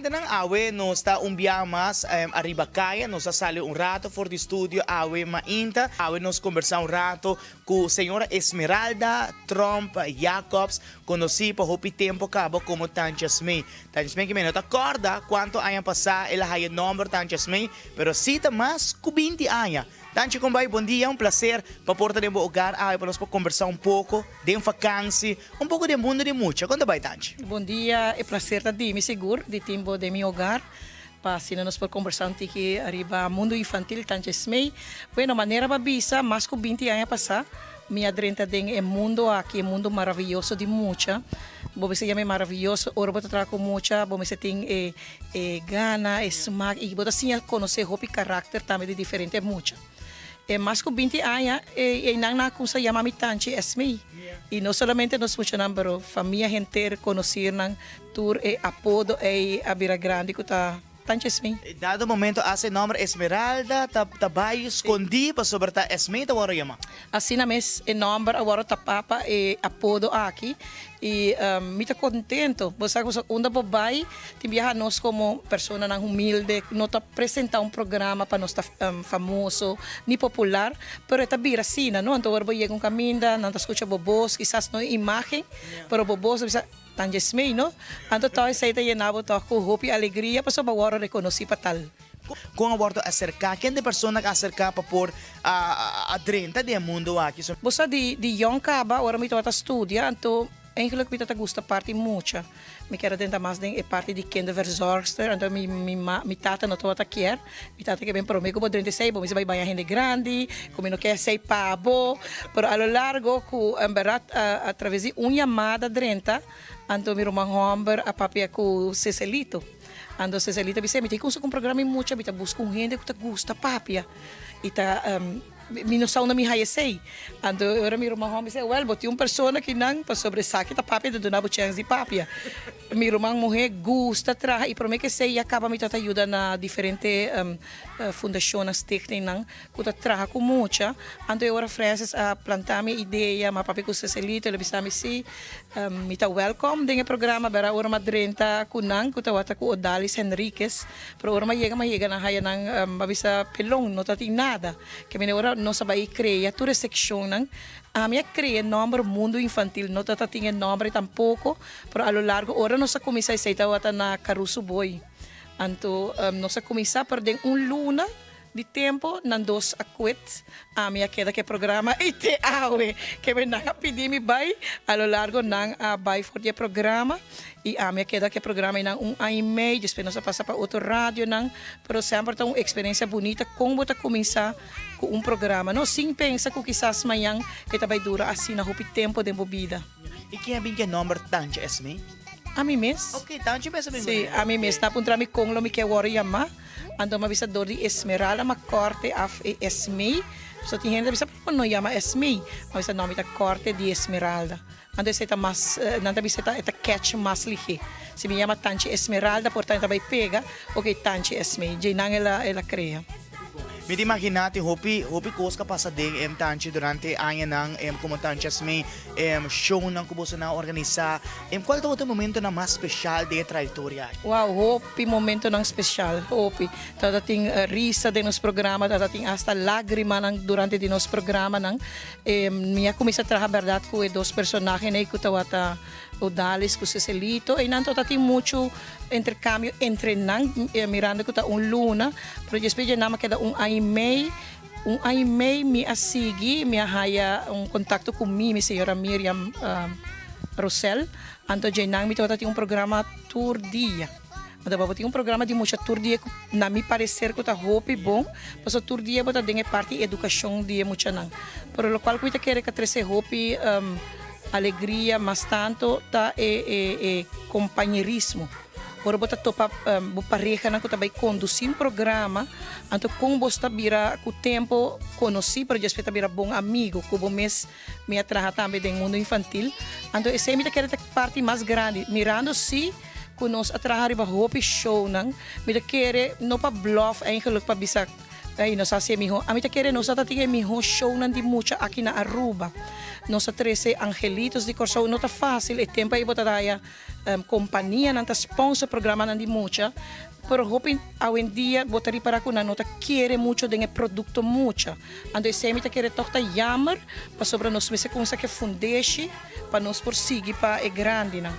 Televidentenan, awe nos ta un biaha mas ariba kaya, nos a sali un rato for di studio awe mainta. Awe nos kombersá un rato ku señora Esmeralda Tromp Jacobs, konosí pa hopi tempu kaba komo Tantje Smee. Tantje Smee ke mi no ta kòrda kuantu aña pasá el a haya e nòmber Tantje Smee, pero sí ta mas ku binti aña. Tantje kon bai? Bon dia, un plaser pa por ta den bo hogar awe pa nos por kombersá un poko den vakansi, un poko den mundu di mucha. Kon ta bai Tantje? Bon dia, e plaser ta di mi sigur di tin bo den mi hogar pa asina nos por kombersá un tiki ariba mundu infantil. Tantje Smee, Bueno, manera bo a bisa, mas ku binti aña pasá mi a drenta den e mundu aki, e mundu maraviyoso di mucha. Bo mester yama e maraviyoso ora bo ta traha ku mucha, bo mester tin e E gana, e smak i bo ta siña konosé hopi karakter tambe di diferente mucha. E mas ku binti aña e einan nan a kumsa yama mi Tanchi Esmee. I no solamente nos muchanan pero famia henter konosirnan tur e apodo ei a bira grandi ku ta Tanchi Esmee. Dado momento hasta e nòmber Esmeralda ta ta bai skondí pasobra ta Esmee ta wòrdu yamá. Asina mes e nòmber a wòrdu tapá pa e apodo aki i mi ta kontento. Bo sa ku unda bo bai tin biaha nos komo personanan humilde no ta presentá un programa pa nos ta famoso ni popular, pero e ta bira asina no. Anto ora bo yega un kaminda nan ta skucha bo bos, kisas no e imágen, pero bo bos ta bisa Tan Jesmey no. Anto tòg esei ta yena bo tòg ku hopi alegria pasobra bo a wòrdu rekonosí pa tal. Kon a wòrdu aserká? Ken ta e persona ku a aserká pa por a drenta den e mundu aki? Bo sa di di yòn kaba ora mi tabata studia, anto eigenlijk mi tabata gusta parti mucha. Mi kier a drenta mas den e parti di kinderverzorgster, anto mi mi ma mi tata no tabata kier. Mi tata ke ben prome ku bo drenta esei bo mester bai baña hende grandi, ku mi no kier esei pa bo. Pero a lo largo ku en bèrdat a traves di un yamada drenta, anto mi ruman hòmber a papia ku Cecelito. Anto Cecelita bisa, mi ta cuminsa cu un programa y mucha, mi ta busca un hende cu ta gusta papia y ta mi no sa unda mi haya esey. Anto ora mi ruman homber bisa, well, bo tin un persona akinan pasobra esaki ta papia ta duna bo chens di papia. Mi ruman muhe gusta traha y prome cu esey ya caba mi ta yuda na diferente fundacionnan, stichtingnan cu ta traha cu mucha. Anto e ora Francis a planta mi e idea, mi a papia cu Cecelito, el a bisa mi si. Mi ta welkom den e programa bera ora m'a drenta ku nan ku tabata ku Odalis Henriquez pero ora m'a yega m'a yega nan haya nan m'a bisa pelon no ta tin nada ke mene ora nos a bai krea tur e sekshonnan ami a krea e nomber Mundo Infantil no ta tin e nomber tampoko pero a lo largo ora nos a kuminsa esei tabata na Caruso Boy anto nos a kuminsa pero den un luna Di tempo nan dos a quit, ami a keda ku e programa i te awe ke mi nan a pidi mi bai, a lo largo nan a bai for di e programa i ami a keda ku e programa einan un aña i mei, despues nos a pasa pa otro radionan, pero semper ta un eksperensia bunita kon bo ta kuminsá ku un programa, no sin pensa ku kisas mañan e ta bai dura asina hopi tempo den bo bida. I ken a bin ku e nòmber Tantje Esmee? Ami mes. Ok, Tantje mes a bin ku e nòmber. Sí, ami mes. Nan a puntra mi kon lo mi ke wòrdu yamá. Anto mi a bisa dor di Esmeralda m'a kòrte af e Esmee. So tin hende ta bisa por no yama Esmee. Mi a bisa no mi ta kòrte di Esmeralda. Anto esei ta mas nan ta bisa e ta catch mas lihé. Si mi yama Tanchi Esmeralda por ta e ta bai pega ok Tanchi Esmee. Djei nan el a el a krea. Mi ta imaginá tin hopi hopi kos ku a pasa den e Tanchi durante e añanan komo Tanchi Esmee. E shownan ku bosonan a organisá, en kual tabata e momentonan mas speshal den e trayektoria aki? Wow, hopi momentonan speshal, hopi. Tabata tin risa den nos programa, tabata tin asta lágrimanan durante di nos programanan. Mi a kuminsá traha bèrdat ku e dos personahenan ei ku tabata Odalis ku Cecelito. Einan tabata tin muchu interkambio entre nan, mirando ku ta un luna, pero despues dje nan a keda un aña i mei. Un aña i mei mi a sigui, mi a haya un contacto cu mi, mi señora Miriam Rosel, anto djeinan mi tabata tin un programa tur dia. Anto bo tin un programa di mucha tur dia cu na mi parecer cu ta hopi bon, pasobra tur dia bo ta den e parti educacion di e muchanan. Pero locual cu mi ta kere cu a trece hopi alegria mas tanto ta e e compañerismo. Ora bo ta topa bo parehanan ku ta bai kondusí un programa, anto kon bo ta bira ku tempu konosí, pero despues ta bira bon amigu ku bo mes. Mi a traha tambe den mundu infantil, anto esei mi ta kere ta parti mas grandi. Mirando si ku nos a traha riba hopi shownan, mi ta kere no pa blòf eigenlik pa bisa. Ey, nos a hasi e miho. Ami ta kere nos a ta tin e miho shownan di mucha aki na Aruba. Nos a trese Angelitos di Kòrsou. No ta fásil, e tempu ei bo ta haya kompanianan ta sponsor programanan di mucha, pero hopi awendia bo ta ripará ku nan no ta kere mucho den e produkto mucha. Anto esei mi ta kere tòg ta yammer, pasobra nos mester kuminsá ku e fundeshi pa nos por sigui pa e grandinan.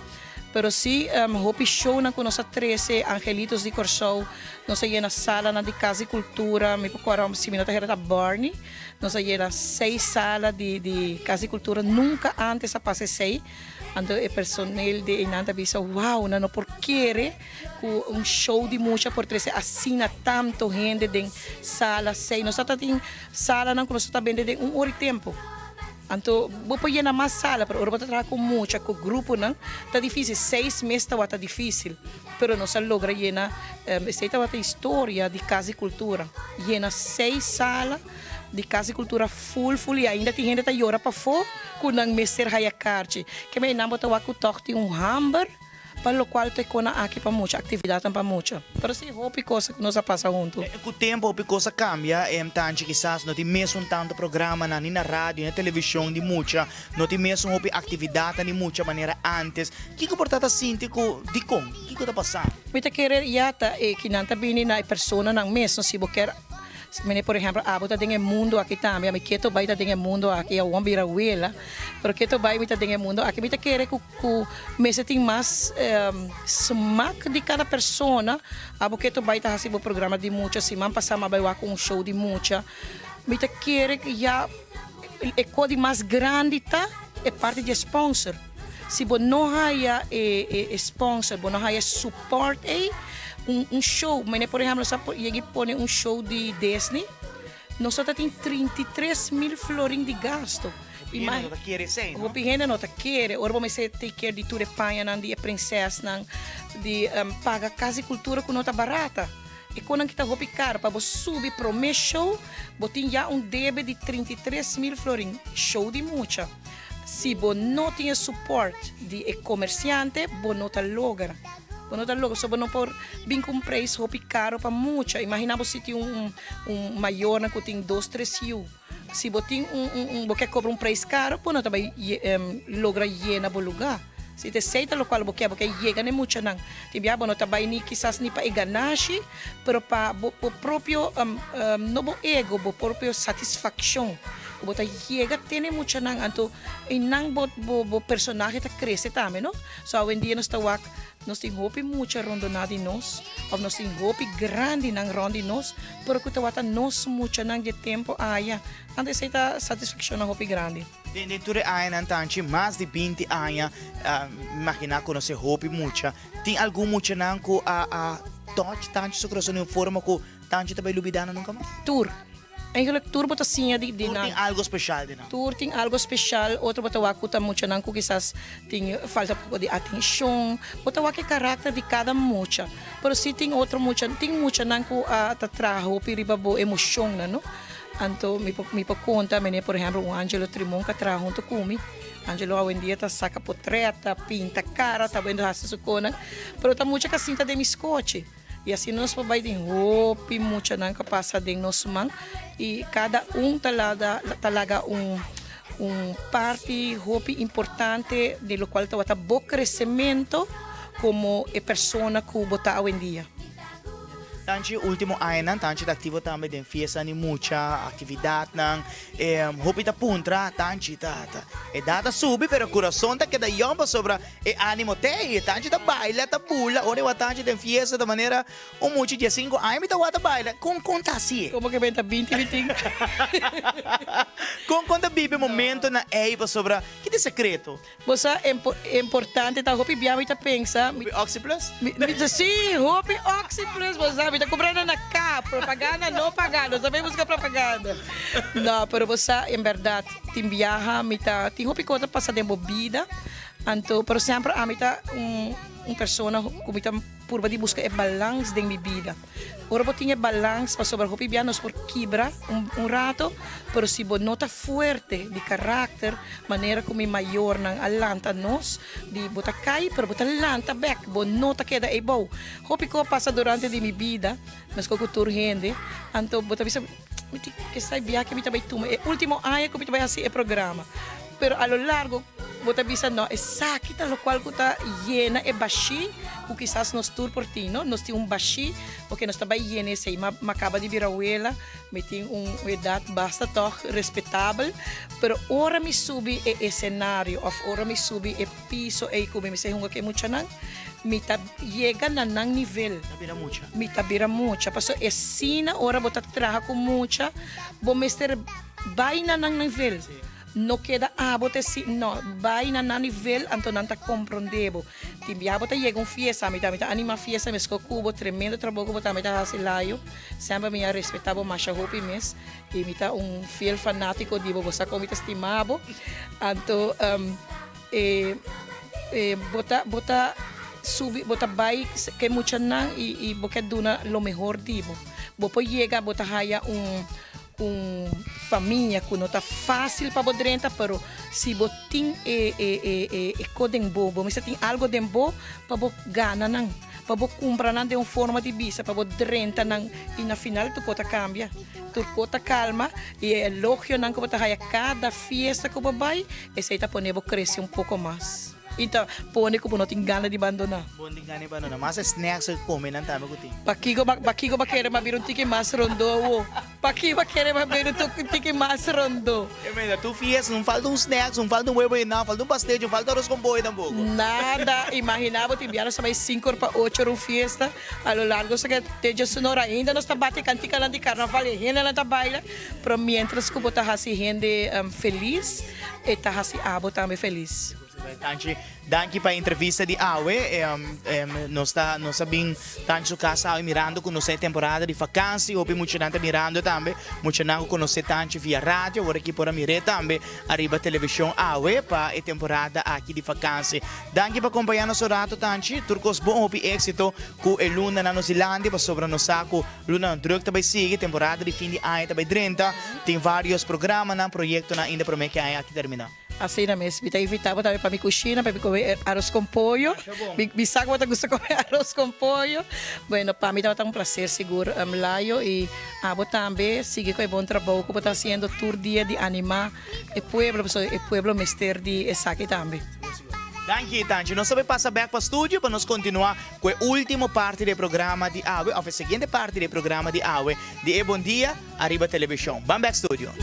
Pero si hopi shownan ku nos a trese, Angelitos di Kòrsou, nos a yena salanan di Kas di Kultura, mi por kòrda si mi no ta hera ta Barney, nos a yena seis sala di di Kas di Kultura, nunka ántes a pasa esei. Anto e personel di einan ta bisa, Wow, nan no por kere ku un show di mucha por trese asina tantu hende den sala sei. Nos ta tin salanan ku nos ta bende den un ora i tempu. Anto bo por yena mas sala, pero ora bo ta traha ku mucha, ku gruponan, ta difísil. Seis mes tabata difísil, pero nos a logra yena, esei tabata historia di Kas di Kultura, yena seis sala di Kas di Kultura ful ful i ainda tin hende ta yora pafó ku nan mester haya karchi. Keme einan bo ta wak ku tòg tin un hamber. Pa locual ta e cona aki pa mucha, actividadnan pa mucha. Pero si hopi cosa cu nos a pasa hunto. Cu tempo hopi cos a cambia, tanchi kisas no tin mesun tanto programanan ni na radio ni na television di mucha, no tin mesun hopi actividadnan di mucha manera antes. Kico por ta ta sinti cu dicon? Kico ta pasando? Mi ta kere ya ta e kinan ta bini na e personanan mes, no si bo kier Mene por ehempel abo ta den e mundo aki tambe, ami keto bai ta den e mundo aki, awor bira wela, pero keto bai mi ta den e mundo aki, mi ta kere ku ku mester tin mas smak di kada persona, abo keto bai ta hasi bo programa di mucha, siman pasa mi a bai wak un show di mucha, mi ta kere ku ya e ko di mas grandi ta e parti di e sponsor, si bo no haya e sponsor, bo no haya e support ei, un un show, mene por ehempel nos a yega pone un show di Disney, nos ta tin 33.000 florin di gasto. Hopi hende no ta kere esei, no? Hopi hende no ta kere. Ora bo mester take care di tur e pañanan di e prinsesnan, di paga kas di kultura ku no ta barata. E konan ki ta hopi karo. Pa bo subi prome show, bo tin ya un debe di 33.000 florin. Show di mucha. Si bo no tin e support di e komersiante, bo no ta logra. Bo no ta logra, so bo no por bin ku un preis hopi karo pa mucha. Imagina bo si tin un un mayornan ku tin dos, tres yu. Si bo tin un un un bo ke kobra un preis karo, bo no ta bai logra yena bo lugá. Si ta esei ta lokual bo ke, bo ke yega na e muchanan. Tin bia bo no ta bai ni kisas ni pa e ganashi, pero pa bo bo propio no bo ego, bo propio satisfakshon ku bo ta yega tene e muchanan. Anto einan bo bo bo personahe ta krese tambe, no? So awendia nos ta wak nos tin hopi mucha rondoná di nos òf nos tin hopi grandinan rònt di nos, pero ku tawata nos muchanan di e tempu aya. Anto esei ta satisfakshonnan hopi grandi. Den den tur e añanan tanchi, mas di binti aña, mi imaginá konosé hopi mucha. Tin algun muchanan ku a a touch tanchi su kurason di un forma ku tanchi ta bai lubidá nan nunka mas? Tur. Eigenlijk tur bo ta siña di di nan. Tur tin algo special di nan. Tur tin algo special, otro bo ta wak ku ta muchanan ku kisas tin falta poko di atenshon. Bo ta wak e karakter di kada mucha. Pero si tin otro mucha, tin muchanan ku a ta traha hopi riba bo emoshonnan, no. Anto mi por mi por konta mene por ehempel un Angelo Trimon ku a traha huntu ku mi. Angelo awendia ta saka potret, ta pinta kara, ta wendo hasi su konan. Pero ta mucha ku a sinta den mi skochi. I asina nos por bai den hopi muchanan ku a pasa den nos man i kada un ta laga ta laga un un parti hopi importante di lokual tabata bo kresementu komo e persona ku bo ta awendia. Tanchi ultimo añanan Tanchi ta aktivo tambe den fiestanan di mucha, aktividatnan. Hopi ta puntra, Tanchi ta ta edat a subi pero kurason ta keda yòn pasobra E animo te i e tanchi ta baila, ta bula, ora e wak tanchi den fiesta ta manera un mucha di diesinku aña mi ta wak ta baila. Kon kon ta hasi e? Komo ke ben ta binti bintin. Kon kon ta biba e momentonan ei pasobra ki ta e sekreto? Bo sa importante ta hopi bia mi ta pensa. Hopi Oxyplus? Mi ta si hopi Oxyplus bo sa mi ta kumpra nan na ka propaganda no paga nos ta bay buska propaganda. No pero bo sa en berdad tin biaha mi ta tin hopi kos ta pasa den bo bida. Anto, pero semper ami ta un un persona ku mi ta. purba di buska e balans den mi bida. Ora bo tin e balans, pasobra hopi bia nos por kibra un rato, pero si bo no ta fuerte di karakter, manera ku mi mayornan a lanta nos, di bo ta kai pero bo ta lanta bek, bo no ta keda eibou. Hopi ku a pasa durante di mi bida, meskos ku tur hende, anto bo ta bisa, mi tin ke sai bia ke mi ta bai tuma e ultimo aña ku mi ta bai hasi e programa. Pero a lo largo bo ta bisa, no, esaki ta lokual ku ta yena e bashí ku kisas nos tur por tin, no? Nos tin un bashí, oke, nos ta bai yena esei. Ma mi a kaba di bira wela, mi tin un edat basta tòg respetabel, pero ora mi subi e esenario òf ora mi subi e piso ei ku mi mester hunga ku e muchanan, mi ta yega na nan nivel. Ta bira mucha. Mi ta bira mucha, pasobra esina ora bo ta traha ku mucha, bo mester bai na nan nivel. No keda abo ta esi, no, bai na nan nivel anto nan ta komprondé bo. Tin bia bo ta yega un fiesta, ami tambe ta animá fiesta meskos ku bo, tremendo trabou ku bo tambe ta hasi Layo. Semper mi a respetá bo masha hopi mes i mi ta un fiel fanátiko di bo, bo sa kon mi ta stima bo. Anto e e bo ta bo ta subi bo ta bai ku e muchanan i i bo ke duna lo mehor di bo. Bo por yega bo ta haya un Un famia ku no ta fásil pa bo drenta, pero si bo tin e e e e e ko den bo, bo mester tin algo den bo pa bo gana nan, pa bo kumpra nan den un forma di bisa, pa bo drenta nan i na final tur ko ta kambia, tur ko ta kalma i e elogionan ku bo ta haya kada fiesta ku bo bai, esei ta pone bo krese un poko mas. I ta pone ku bo no tin gana di bandoná. Bo no tin gana di bandoná. Mas e snacks ku kome nan tambe ku tin. Pakiko ba pakiko ba kere ba bira un tiki mas rondó awo? Pakiko ba kere ba bira un tiki mas rondó? E menda tur fiesta no falta un snacks, no falta un huevo yená, no falta un pastelchi, no falta aros con pollo tampoco. Nada. Imaginá bo tin bia nos ta bai sinku or pa ocho or un fiesta. A lo largo sa ke te djesnor ainda nos ta bati kantikanan di karnaval e hendenan ta baila. Pero mientras ku bo ta hasi hende felis, e ta hasi abo tambe felis. Tanchi, danki pa e entrevista di awe. Nos ta nos a bin Tanchi su kas awe mirando ku nos ta e temporada di fakansi. Hopi muchanan ta mirando tambe. Muchanan ku konosé Tanchi via radio, awor aki por a mir'é tambe ariba televishon awe pa e temporada aki di fakansi. Danki pa kompañá nos un rato Tanchi. Tur kos bon, hopi éksito ku e lunanan nos dilanti pasobra nos sa ku lunanan drùk ta bai sigui, temporada di fin di aña ta bai drenta. Tin vários programanan, proyektonan ainda promé ku e aña aki terminá. Asina mes, mi ta invita bo tambe pa mi cushina pa mi come aros con pollo. Mi sa cu bo ta gusta come aros con pollo. Bueno, pa mi tabata un placer sigur, Layo, y abo tambe sigui cu e bon trabou cu bo ta haciendo tur dia di anima e pueblo, pasobra e pueblo mester di esaki tambe. Danki, Tanchi. Nos ta bay pasa bek pa studio pa nos continua cu e ultimo parti di e programa di awe, of e siguiente parti di e programa di awe, di e Bon Dia Ariba Television. Ban bek studio.